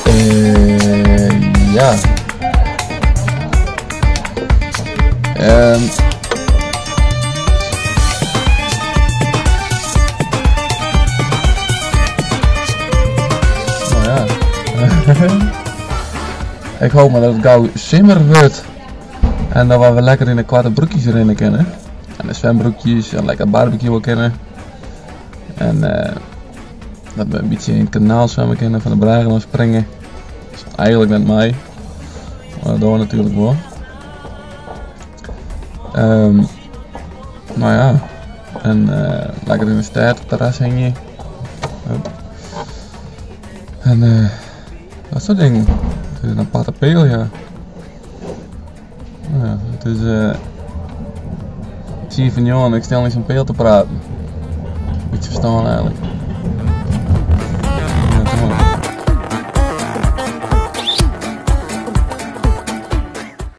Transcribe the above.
Eh, ja. No ja. Ik hoop mar dat it gau simmer wurdt en dat we wer lekker yn de koarte broekjes rinne kinne. En de swembroekjes en lekker barbecueë kinne. En dat we in bytsje yn it kanaal swimme kinne, fan de brêgen ôf springe. Eigenlik net mei, mar dat dogge we natuerlik wol. No ja, en lekker yn de stêd op it terras hingje. En dat soart dingen. It is in aparte peal, ja. Ja, it is 8.20, ik stean yn sa'n peal te praten. Bytsje ferstân eigenlik.